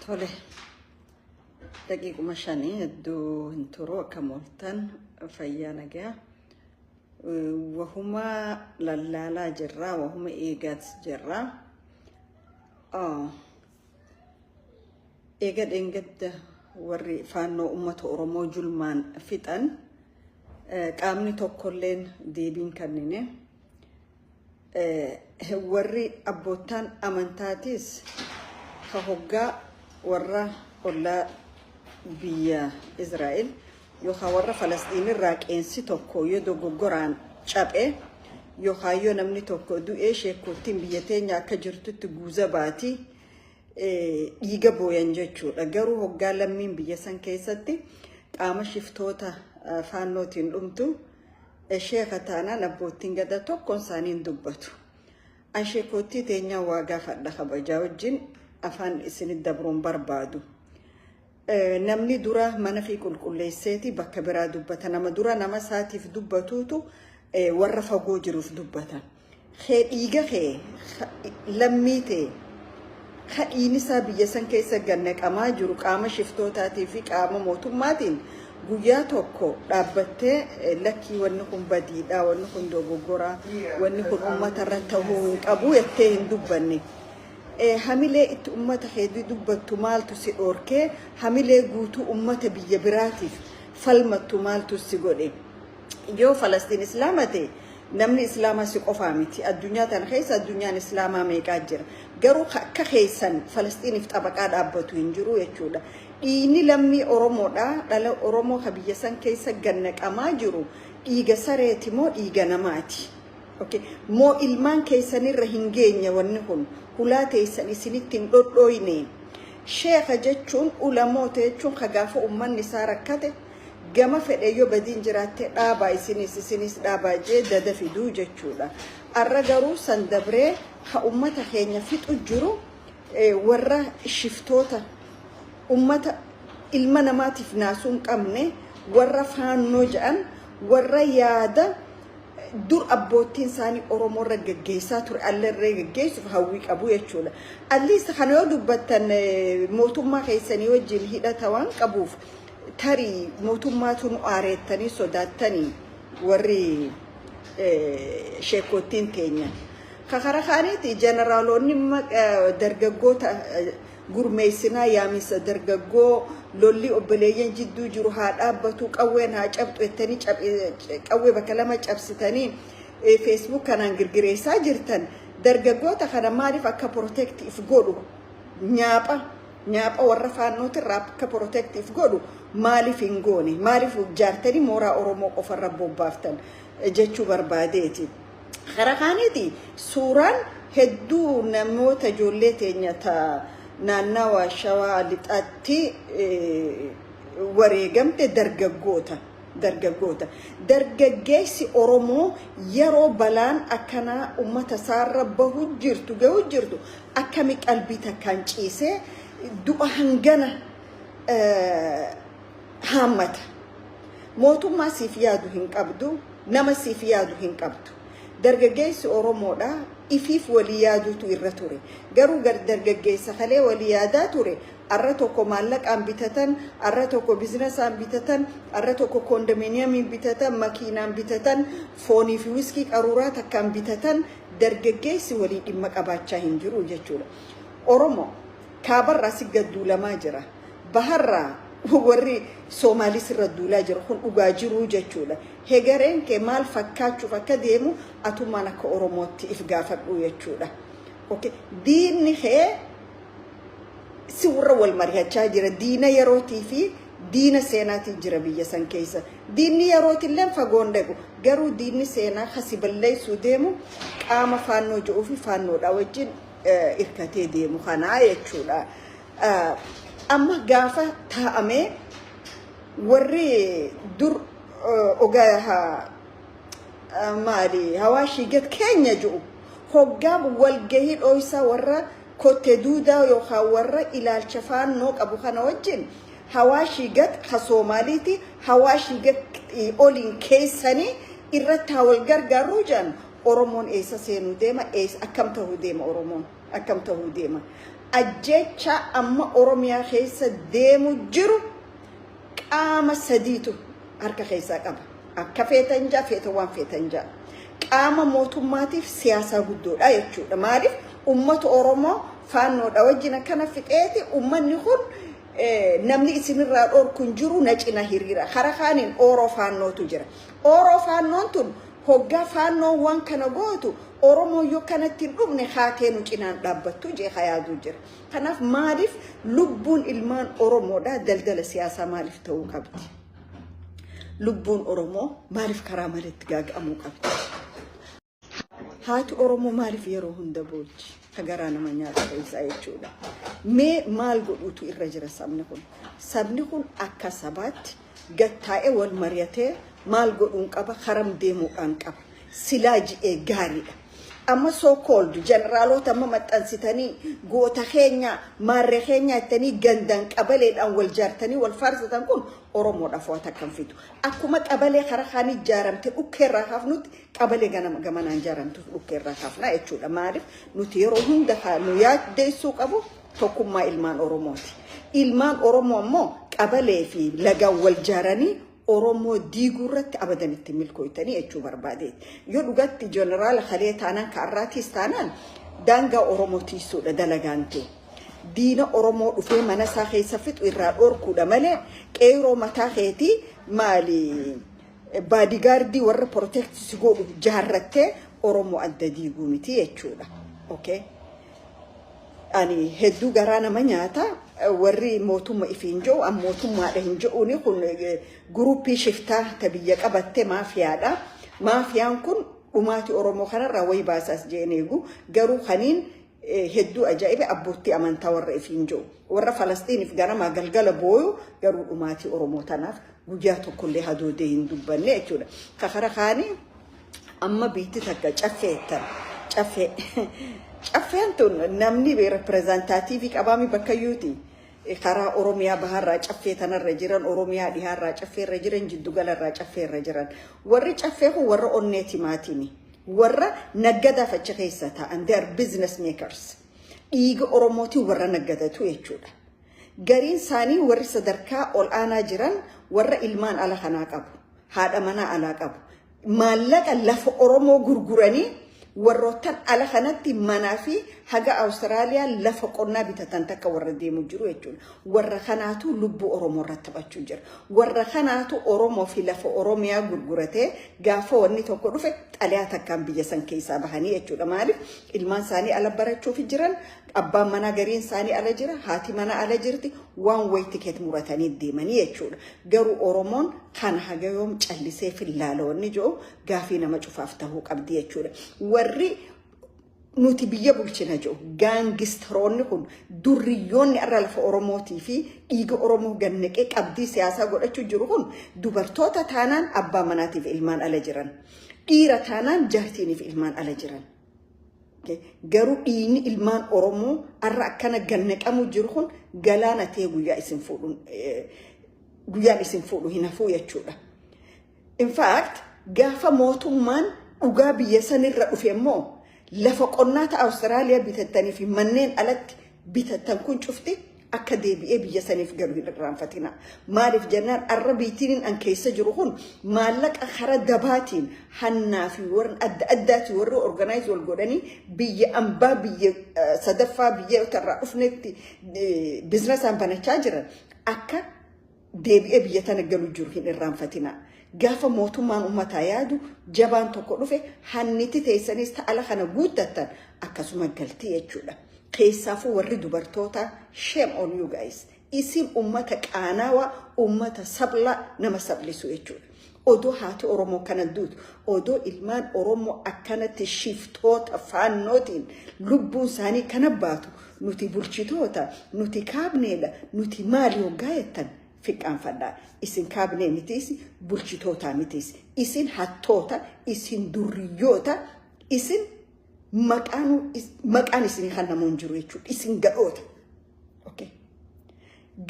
Tole, daqiiquma shanii hedduu hin turu. Akkam ooltan? Fayyaa, nagaa? Wahuma lallaalaa jirraa, wahuma eegaas jirraa. Eega dheengadda warri faannoo uummata Oromoo julmaan fixan, qaamni tokkolleen deebiin kennine. Warri abboottaan amantaatis ka hoggaa warra ollaa biyya Israa'el yookaan warra Falasxiin irraa qeensi tokko yoo dogoggoraan caphe yookaan yoo namni tokko du'ee, sheekkoottiin biyya teenya akka jirtutti guuza baati dhiiga booyan jechuudha. Garuu hoggaa lammiin biyya san keessatti qaama shiftoota faannootiin dhumtu, sheeka taanaan abboottiin gadaa tokkoon isaanii hin dubbatu. An sheekottii teenyaa waa gaafadha, kabajaa wajjin afaan isinit dabruun barbaadu. Namni dura mana fi qulqulleesseeti bakka biraa dubbata. Nama dura nama isaatiif dubbatuutu warra fagoo jiruuf dubbata. Kee dhiiga kee lammii ta'e kadhiin isaa biyya san keessa gannaqamaa jiru qaama shiftootaatii fi qaama mootummaatiin guyyaa tokko dhaabbattee, "Lakkii, wanni kun badiidha, wanni kun dogoggoraa, wanni kun uummata irra ta'uu hin qabu," jettee hin dubbanne. Hamilee itti uummata keetii dubbattu maaltu si dhoorkee? Hamilee guutuu uummata biyya biraatiif falmattu maaltu si godhe? Yoo Falastiin Islaama ta'e, namni Islaamaa si qofaa miti. Addunyaa tana keessa addunyaan Islaamaa meeqaa jira? Garuu akka keessan Falastiiniif xabaqaa dhaabbatu hin jiru jechuudha. Dhiigni lammii Oromoodha. Dhala Oromoo ka biyya san keessa gannaqamaa jiru dhiiga sareeti moo dhiiga namaati? Okay. Moo ilmaan keessanirra hin geenye wanni kun? Hulaa teessan isinitti hin dhodhooyne? Sheeka jechuun, ulamoota jechuun, ka gaafa uummanni isaa rakkate gama fedhe yoo badiin jiraatte dhaabaa, isinis dhaabaa jee dada fiduu jechuudha. Arra garuu san dabree ka ummata keenya fixu jiru warra shiftoota, ummata ilma namaatiif naasuu hin qabne, warra faannoo jedhan, warra yaada dur abboottiin isaanii Oromoo irra gaggeessaa ture allarree gaggeessuuf hawwii qabu jechuudha. At least kana yoo dubbattan mootummaa keessanii wajjin hidhata waan qabuuf, tarii mootummaatu nu aareettanii sodaattanii warri sheekottiin teenya. Kakara kaaniiti jeneraalonni dargaggoota gurmeessinaa, yaamisa dargaggoo, lolli obboleeyyan jidduu jiru haa dhaabbatu, qawween haa cabxu jettanii qawwee bakka lama cabsitanii Facebook kanaan girgireessaa jirtan. Dargaggoota kana maaliif akka protective godhu, nyaapha nyaapha warra faannootirraa akka protective godhu maaliif hin goone? Maaliif jaartanii mooraa Oromoo qofarra bobbaaftan jechuu barbaadeeti. Karaa kaaniiti suuraan hedduu namoota ijoollee teenya ta naannawa Shawaa Lixaatti wareegamte dargaggoota. Dargaggoota. Dargaggeessi Oromoo yeroo balaan akkanaa uummata isaarra bahu jirtu, gahu jirtu, akkami qalbii takkaan ciisee du'a hangana haammata? Mootummaa siif yaadu hin qabdu, nama siif yaadu hin qabdu. Dargaggeessi Oromoodha ifiif walii yaaduutu irra ture. Garuu dargaggeessa kalee walii yaadaa ture arra tokko maallaqaan bitatan, arra tokko businessaan bitatan, arra tokko condominiumiin bitatan, makiinaan bitatan, foonii fi wiskii qaruuraa takkaan bitatan. Dargaggeessi walii dhimma qabaachaa hin jiru jechuudha. Oromoo kaabarraa si gadduulamaa jira. Baharraa warri Soomaalis irra duulaa jira. Kun dhugaa jiruu jechuudha. Hegareen kee maal fakkaachuuf akka deemu atummaan akka Oromootti if gaafadhu jechuudha. Okay. Diinni kee si warra wal mari'achaa jira. Diina yerootii fi diina seenaatiin jira biyya san keessa. Diinni yerootillee fagoon dhaqu. Garuu diinni seenaa kasi balleessuu deemu qaama faannoo jedhuu fi faannoodha wajjin hirkatee deemu kanaa jechuudha. Amma gaafa taa'amee warri dur ogaa maali hawaashii gad keenya jiru hoggaa walgahii dhooysaa warra kotte duudaa yookaan warra ilaalcha faannoo qabu kana wajjin hawaashii gad ka Soomaaliiti, hawaashii gad oliin keessanii irratti haa wal gargaarruu jedhan, Oromoon eessa seenuu deema? Eessa akkam ta'uu deema? Oromoon akkam ta'uu deema? Ajjeechaa amma Oromiyaa keessa deemu jiru qaama sadiitu harka keessaa qaba. Akka feetan jaa, feeta waan feetan jaa. Qaama mootummaatiif siyaasaa guddoodha jechuudha. Maaliif ummata Oromoo Faannoodha wajjin akkana fixeeti, ummanni kun namni isinirraa dhorku hin jiru, na cina hiriira. Kara kaaniin Ooroo Faannootu jira. Ooroo Faannoon tun hoggaa Faannoon waan kana gootu, Oromoo yoo kanatti hin dhufne haatee nu cinaan dhaabbattu jee yaaduu jira. Kanaaf maaliif lubbuun ilmaan Oromoodha daldala siyaasaa maaliif ta'uu qabdi? Lubbuun Oromoo maaliif karaa malitti gaaga'amuu qabdi? Haati Oromoo maaliif yeroo hunda boochi? Garaa nama nyaata keessaa jechuudha. Mee maal godhuutu irra jira sabni kun? Sabni kun akka sabaatti gattaa'ee wal mari'atee maal godhuun qaba? Karam deemuudhaan qaba. Silaa ji'ee gaariidha. Amma so called jeneraalota amma maxxansitanii goota keenya, maarree keenya jettanii gandaan qabaleedhaan wal jaartanii wal faarsatan kun Oromoodhaaf waan takka hin fidu. Akkuma qabalee karaa kaan ijaaramte dhukkeerraa kaafnutti, qabalee gamanaan ijaaramtu dhukkeerraa kaafnaa jechuudha. Maaliif nuti yeroo hunda nu yaaddeessuu qabu tokkummaa ilmaan Oromooti. Ilmaan Oromoo ammoo qabalee fi lagaan wal jaaranii Oromoo diiguu irratti abadan itti milkooytanii jechuu barbaadeeti. Yoo dhugatti jeneraala kalee taanaan, kaarraatiis taanaan, daangaa Oromoo tiisuudha dalagaan ta'e. Diina Oromoo dhufee mana isaa keessa fixu irraa dhorkuudha malee, qeeroo mataa keetii maali bodyguard warra protect si godhu jaarrattee Oromoo adda diiguu miti jechuudha. Okay. Ani hedduu garaa nama nyaata. Warri mootummaa ifiin jiru an mootummaadha hin jiruuni kun group shiftaa ta biyya qabatte maafiyaadha. Maafiyaan kun dhumaati Oromoo kanarraa wayi baasaas jeen eegu. Garuu kaniin hedduu ajaa'iba abbootii amantaa warra ifiin jiru. Warra Falastiiniif ganamaa galgala booyu, garuu dhumaatii Oromoo tanaaf guyyaa tokkollee hadoodee hin dubbanne jechuudha. Kakara kaanii amma biitti takka caffeettan caffee. Caffeen tun namni representative qabaami bakka iyyuuti. Karaa Oromiyaa baharraa caffee tanarra jiran, Oromiyaa dhihaarraa caffeerra jiran, jiddugalarraa caffeerra jiran. Warri caffee kun warra onnee timaatimi. Warra naggadaaf achi keessa taa'an, they are business makers. Dhiiga Oromootiin warra naggadatu jechuudha. Gariin isaanii warri sadarkaa ol aanaa jiran warra ilmaan ala kanaa qabu. Haadha manaa alaa qabu. Maallaqa lafa Oromoo gurguranii warroottan ala kanatti manaa fi haga Awustiraaliyaa lafa qonnaa bitatan takka warra deemu jiru jechuudha. Warra kanaatu lubbuu Oromoo irratti taphachuu jira. Warra kanaatu Oromoo fi lafa Oromiyaa gurguratee gaafa wanni tokko dhufe xaliyaa takkaan biyya san keessaa bahanii jechuudha. Maaliif ilmaan isaanii ala barachuuf jiran, abbaan manaa gariin isaanii ala jira, haati manaa ala jirti, waan wayi tikeet muratanii deemanii jechuudha. Garuu Oromoon kana haga yoom callisee fillaala wanni jiru gaafii nama cufaaf tahuu qabdi jechuudha. Warri nuti biyya bulchina jiru gangsteroonni kun, durriyyoonni irra lafa Oromootii fi dhiiga Oromoo gannaqee qabdii siyaasaa godhachuu jiru kun, dubartoota taanaan abbaa manaatiif ilmaan ala jiran. Dhiira taanaan jaartiiniif ilmaan ala jiran. Garuu dhiigni ilmaan Oromoo har'a akkana gannaqamu jiru kun galaana ta'e guyyaa isin fuudhu, guyyaan isin fuudhu hin hafuu jechuudha. In fact, gaafa mootummaan dhugaa biyya sanirra dhufe immoo lafa qonnaa ta'a Awustiraaliyaa bitattanii fi manneen alatti bitattan kun cufti akka deebi'ee biyya saniif galu hin irraanfatina. Maaliif jennaan, arra biitiin an keessa jiru kun maallaqa kara dabaatiin hannaa fi warra adda addaatiin warri organize wal godhanii biyya ambaa, biyya sadaffaa, biyya irraa dhufnetti businessaan banachaa jiran akka deebi'ee biyya tana galu jiru hin irraanfatina. Gaafa mootummaan uummataa yaadu jabaan tokko dhufe, hanniti teessanis ta'ala kana guuttattan akkasuma galtii jechuudha. Keessaafuu warri dubartoota, shame on you guys. Isin ummata qaanawaa, ummata sablaa nama sablisu jechuudha. Odoo haati Oromoo kana duutu, odoo ilmaan Oromoo akkanatti shiftoota Faannootiin lubbuun isaanii kana baatu, nuti bulchitoota, nuti kaabneedha, nuti maali hoggaa jettan fiqqaanfadhaa. Isin kaabnee mitiis, bulchitootaa mitiis. Isin hattoota, isin durriyyoota, isin maqaan isinii kan namoon jiru jechuudha. Isin gadhoota. Okay.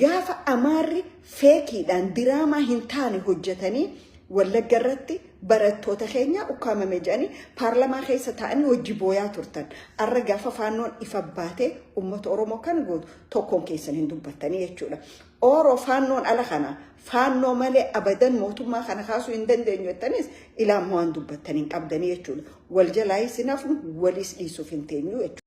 Gaafa Amaarri fakeiidhaan diraamaa hin taane hojjetanii Wallagga irratti barattoota keenya ukkaamame jedhanii paarlamaa keessa taa'anii hojii booyaa turtan. Arra gaafa Faannoon ifa baatee uummata Oromoo kan gootu tokkoon keessan hin dubbattanii jechuudha. Ooroo Faannoon ala kana, Faannoo malee abadan mootummaa kana kaasuu hin dandeenyu jettanis ilaamoo waan dubbattan hin qabdanii jechuudha. Wal jalaa sinafnu, waliis dhiisuuf hin teenyu jechuudha.